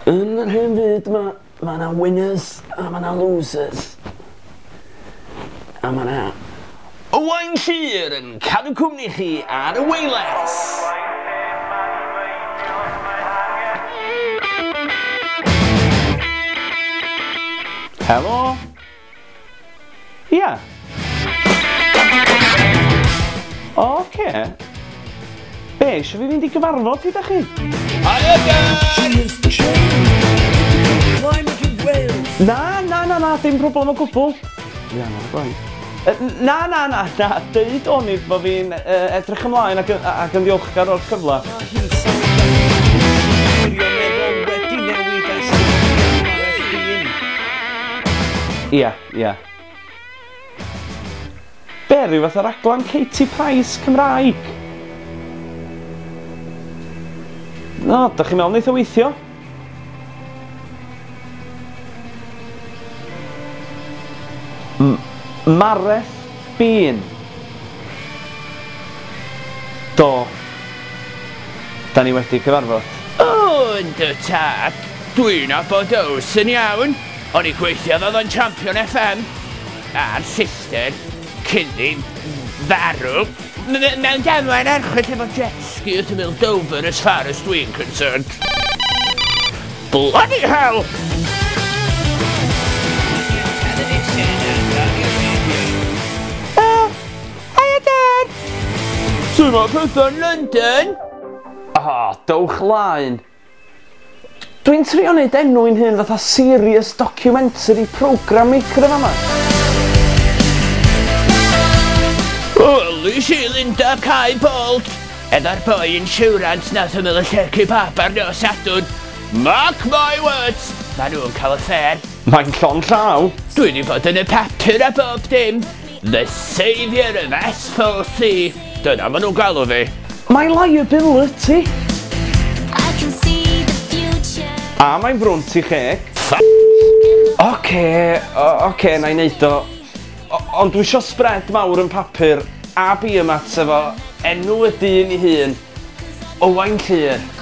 Yn yr hen fyd ma, ma' 'na winners a ma' 'na losers. A ma' 'na Owain Llŷr yn cadw cwmni chi ar y weiles. Helo? Ia. Oce. Be, eisiau fi fynd i gyfarfod hi da chi? Hiya guys! Na, na, na, na, dim problem o gwbl. Ia, na, gwaith. Na, na, na, na, deud o'n i bod fi'n edrych ymlaen ac, ac yn ddiolchgar o'r cyfle. Ia, ia. Be, rhyw fath o raglan Katie Price Cymraeg? No, da chi'n meddwl wneith o weithio? Mareth Bean. Do. Da ni wedi cyfarfod. O, yndw tad. Dwi'n nabod Ows yn iawn. O'n i'n gweithio efo fo'n Champion FM. A'r sister, cyn i farw. Mewn damwain erchyll efo jet ski wrth ymyl Dover as far as dwi'n concerned. Bloody hell! Hiya Dad! Sut mae pethau'n London? Ah, dowch laen. Dwi'n trio neud enw i'n hun fatha serious documentary programme maker yn fama. Welis i Linda Cae Bolt efo'r boi insurance nath ymyl y lle kebab ar nos Sadwrn. Mark my words, ma nhw'n cael affair. Mae'n llond llaw. Dwi wedi bod yn y papur a bob dim. The saviour of S4C. Dyna ma nhw'n galw fi. Mae'n liability. A mae'n frwnt i cheg. Oce, oce, na i neud o. Ond dwi isio spread mawr yn papur a beer mat efo enw y dyn ei hun, Owain Llŷr.